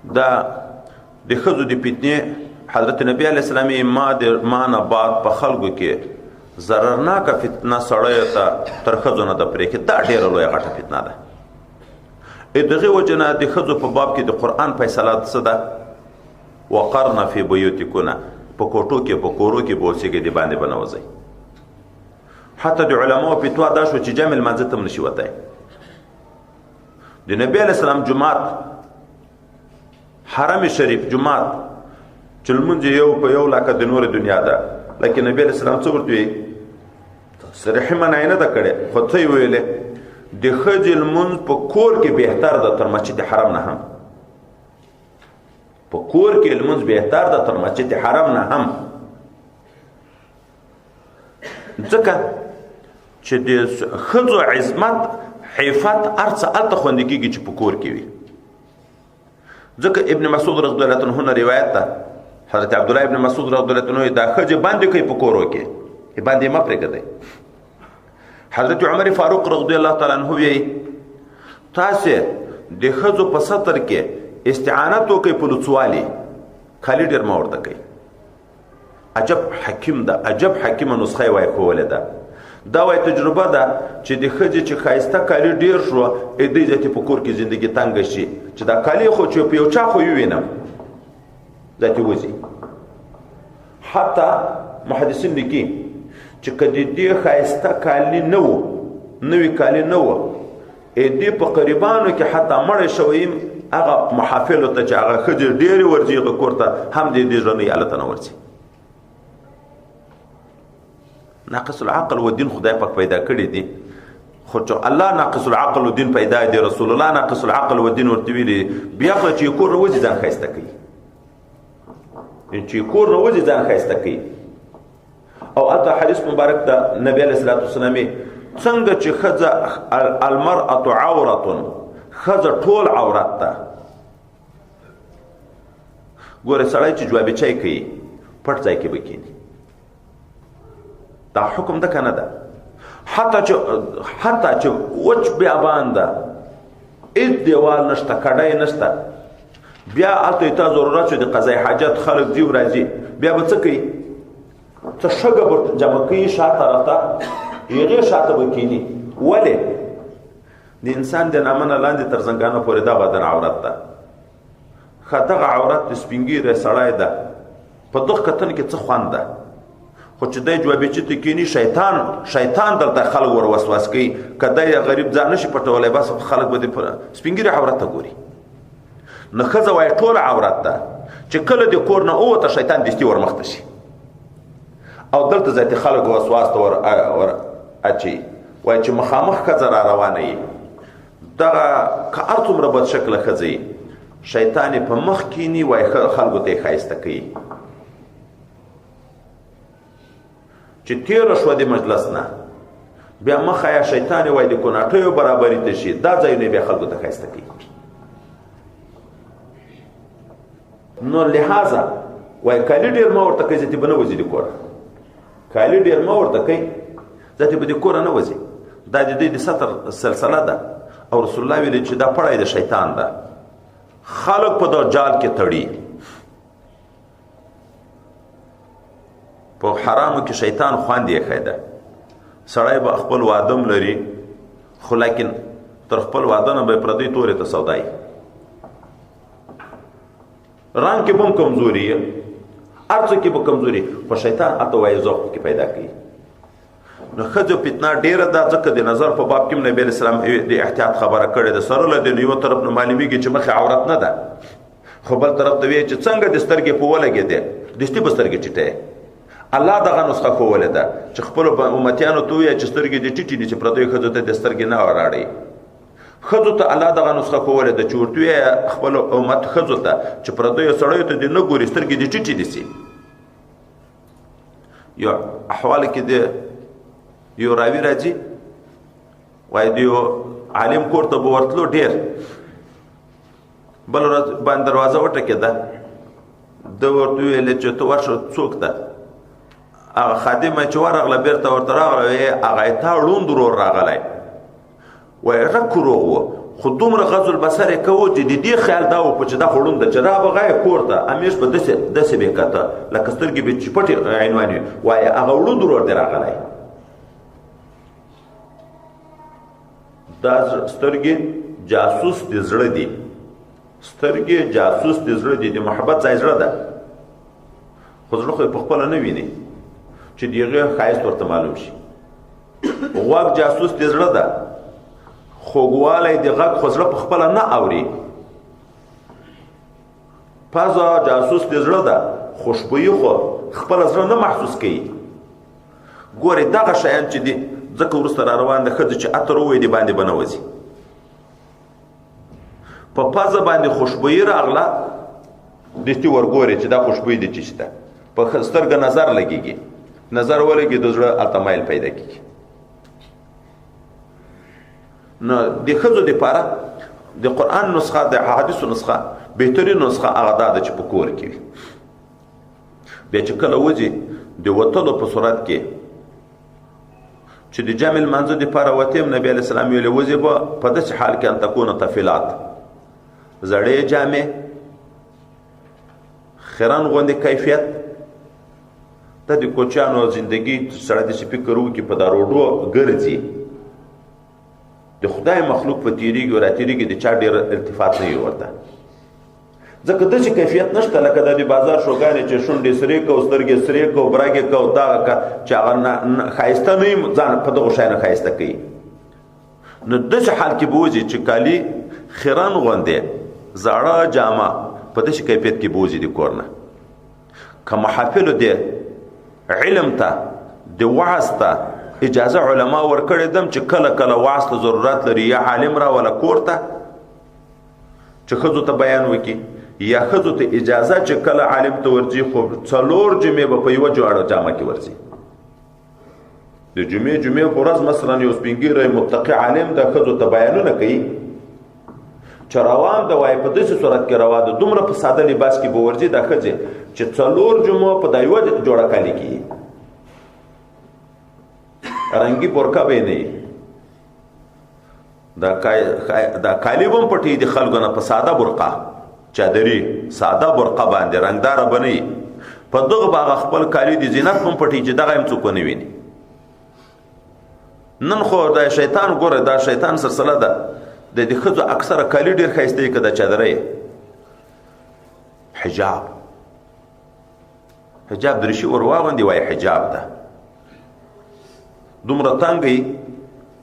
دا د ښځو د فتنې حضرت نبی علیه السلام یې ما د ما نه بعد په خلکو کې ضررناکه فتنه سړیو ته تر ښځو نه ده پرېښې. دا ډېره لویه غټه فتنه ده. دغې وجې نه د ښځو په باب کې د قرآن فیصله څه ده؟ وقرن فی بیوتکونه، په کوټو کې په کورو کې به اوسېږئ، د باندې به نه وځئ. حتی د علماو فتوا دا شو چې جمع لمانځه ته هم نشي وتی. د نبی علیه السلام جومات، حرم شریف جومات چې لمونځ یو په یو لکه د نورې دنیا ده، لیکن نبی علیه السلام څه ورته ویل؟ صریحي منع یې نه ده کړې، خو څه یې ویلې؟ د ښځې لمونځ په کور کې بهتر ده تر مسجد حرم نه هم. په کور کې لمونځ بهتر ده تر مسجد حرم نه هم، ځکه چې د ښځو عظمت عفت هر څه هلته خوندي کېږي چې په کور کې وي. ځکه ابن مسعود رضی الله عنه نه روایت ده، حضرت عبدالله ابن مسعود رضی الله عنه دا ښځې باندې کوي په کورو کې، باندې مه پرېږدئ. حضرت عمر فاروق رضی الله تعالی عنه وایي تاسې د ښځو په ستر کې استعانت وکړئ په لوڅوالي، کالي ډېر مه ورته کوئ. عجب حکیم ده، عجب حکیمه نسخه یې وایي ښوولې ده. دا وایي تجربه ده چې د ښځې چې ښایسته کالي ډېر شو، دوی ځاتې په کور کې زندګي تنګه شي، چې دا کالي خو چې په یو چا خو یې ووینم ځاتې وځي. حتی محدثین لیکي چې که د دې ښایسته کالي نه وو، نوي کالي نه وو، دې په قریبانو کې حتی مړی شوی یم، هغه محافلو ته چې هغه ښځې ډېرې ورځي هغه کور ته هم د دې زړه نه هلته نه ورځي. ناقص العقل و دین خدای پاک پیدا کړی دی، خو چې الله ناقص العقل و دین پیدا دی، رسول الله ناقص العقل و دین ورته ویلي، بیا خو چې کور نه وځي ځان ښایسته کوي، چې کور نه وځي ځان ښایسته کوي. او هلته حدیث مبارک ده نبی علیه الصلاة والسلام څنګه چې ښځه المرأة عورة، ښځه ټول عورت ده. ګوره سړی چې جوابي چای کوي پټ ځای کې به کښېني، دا حکم ده که نه ده؟ حتی چې وچ بیابان ده، هېڅ دیوال نشته، کډی نشته، بیا هلته یې تا ضرورت شو د قضای حاجت، خلک ځي او راځي، بیا به څه کوي؟ څه شګه به جمع کوي شا طرف ته، هغې شاته به کښېني. ولې؟ د انسان د نامه نه لاندې تر زنګانه پورې دا بدن عورت ده. ښه دغه عورت د سپین ږیری سړی ده، په دغه کتنه کې څه خوند ده؟ خو چې دی جوابي چې ته کښېني، شیطان دلته خلک ور وسواس کوي، که دی غریب ځان نه شي پټولی، بس خلک به دې سپین ږیري عورت ته ګوري. نو ښځه وایي ټوله عورت ده، چې کله د کور نه ووته شیطان دستي ورمخته شي، او دلته ذاتي خلک وسواس ته ور اچوي. وایي چې مخامخ ښځه را روانه یي، دغه که هر څومره بد شکله ښځه یي، شیطان یې په مخ کښېني، وایي خلکو ته یې ښایسته کوي. چې تېره شوه د مجلس نه، بیا مخه یا شیطان یې وایي د کوناټیو برابري ته شي، دا ځایونه یې بیا خلکو ته ښایسته کوي. نو لهذا وایي کالي ډېر مه ورته کوي، ځکه به نه وځي د کوره، کالي ډېر مه ورته کوي، ځکه به د کوره نه وځي. دا د دوی د ستر سلسله ده. او رسول الله ویلي چې دا پړی د شیطان ده، خلک په دا جال کې تړي. په حرامو کې شیطان خوند یې ښی ده. سړی به خپل واده هم لري، خو لیکن تر خپل واده نه به یې پردۍ تورې ته سودایي، رنګ کې به هم کمزوري، هر څه کې به کمزوري، خو شیطان هلته وایي ذوق پکې پیدا کوي. نو ښځو فتنه ډېره ده، ځکه د نظر په باب کې هم نبي علیه السلام د احتیاط خبره کړې ده. سره له دې نو یو طرف نو معلومېږي چې مخې عورت نه ده، خو بل طرف ته وایي چې څنګه د سترګې په ولګېدې، دستي به سترګې ټیټې. الله دغه نسخه ښوولې ده چې خپلو امتیانو ته ووایه چې سترګې دې ټیټې دي، چې پردیو ښځو ته دې سترګې نه وراړوي. ښځو ته الله دغه نسخه ښوولې ده چې ورته ووایه خپل امت ښځو ته چې پردیو سړیو ته دې نه ګوري، سترګې دې ټیټې دي سي. یو احوال کې د یو راوي راځي، وایي د یو عالم کور ته به ورتلو ډېر، بله ورځ باندې دروازه وټکېده، ده ورته وویلې چې ته ورشه څوک ده؟ هغه خادمه چې ورغله بېرته ورته راغله، وایي هغه تا ړوند ورور راغلی. وایي رک روغ و، خو دومره غض البصر یې کوو چې د دې خیال دا و چې دا خو ړوند ده، چې را به غایه کور ته همیش به داسې به یې کته لکه سترګې به چې پټې عنوان وي، وایي هغه ړوند ورور دې راغلی. دا سترګې جاسوس د زړه دي، سترګې جاسوس د زړه دي، د محبت ځای زړه ده، خو زړه خو یې په خپله نه ویني چې د هغې ښایست ورته معلوم شي. غوږ جاسوس د زړه ده، خوږوالی د غږ خو زړه په خپله نه اوري. پزه جاسوس د زړه ده، خوشبویي خو خپله زړه نه محسوس کوي. ګورې دغه شیان چې دي، ځکه وروسته را روان ده ښځې چې عطر ووایي دې باندې به نه وځي. په پزه باندې خوشبویي راغله، دستي ورګورې چې دا خوشبویي د چی ده، په سترګه نظر لګېږي، نظر ولګي د زړه هلته میل پیدا کېږي. نو د ښځو دپاره د قرآن نسخه، د احادیثو نسخه، بهترین نسخه هغه دا ده چې په کور کې وي. بیا چې کله وځي د وتلو په صورت کې چې د جمع لمانځه دپاره وتې هم نبي علیه السلام ویلي وځي به په داسې حال کې ان تکون طفلات، زړې جامې، خیرن غوندې کیفیت. دا د کوچیانو زندګي سړی داسې فکر وکړي په دا روډو ګرځي، د خدای مخلوق په تېرېږي او راتېرېږي، د چا ډېر التفات نه وي ورته، ځکه داسې کیفیت نشته لکه دا د بازار شوګانې چې شونډې سرې کو، سترګې سرې کو، برګې کو، دغه که چې هغه ښایسته نه وي ځان په دغو شیانو ښایسته کوي. نو داسې حال کې به وځي چې کالي خیرن غوندې زاړه جامه په داسې کیفیت کې به وځي د کور نه. که محافلو دې علم ته د وعظ ته اجازه علما ورکړې دم چې کله کله وعظ ته ضرورت لري، یا عالم راوله کور ته چې ښځو ته بیان وکړي، یا ښځو ته اجازه چې کله عالم ته ورځي خو څلور جمعې به په یوه جوړه جامه کې ورځي. د جمعې په ورځ مثلا یو سپین ږیری متقي عالم د ښځو ته بیانونه کوي چې روان ده، وایي په داسې صورت کې روا ده، دومره په ساده لباس کې به ورځي دا ښځې چې څلور جمعو په دا یوه جوړه کالي کې رنګي برقع به یې نه وي، دا کالي به هم پټوي د خلکو نه په ساده برقع، چادري ساده برقع باندې رنګداره به نه وي، په دغه به هغه خپل کالي د زینت هم پټوي چې دغه هم څوک ونه ویني. نن خو دا شیطان ګوره، دا شیطان سلسله ده، د دې ښځو اکثره کالي ډېر ښایسته وي که د چادرۍ حجاب، حجاب دریشي ور واغوندي وایي حجاب ده، دومره تنګ وي،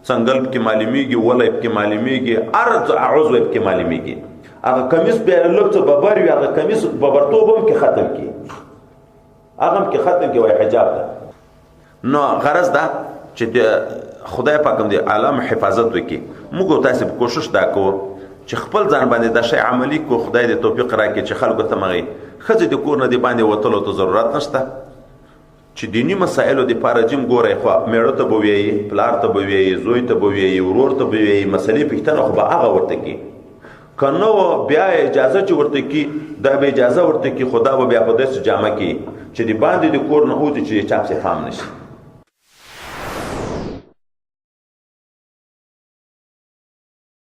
څنګل پکې معلومیږي، ولی پکې معلومیږي، هر عضو پکې معلومیږي. هغه کمیس بیا لږ څه ببر وي، هغه کمیس ببرتوب هم کې ختم کړي، هغه هم کې ختم کړي، وایي حجاب ده. نو غرض ده چې د خدای پاک هم د عالم حفاظت وکړي. موږ او تاسې به کوشش دا کوو چې خپل ځان باندې دا شی عملي کړو، خدای دې توفیق راکړي چې خلکو ته مغې ښځې د کور نه دې باندې وتلو ته ضرورت نشته، چې دیني مسایلو دپاره جیم ګورئ، خو مېړه ته به ویایي، پلار ته به ویایي، زوی ته به ویایي، ورور ته به ویایي، مسلې پوښتنه خو به هغه ورته کړي. که نه بیا اجازه چې ورته کړي، دا به اجازه ورته کړي، خو دا به بیا په داسې جامه کې چې د باندې د کور نه وځي چې چا پسې فام نه شي.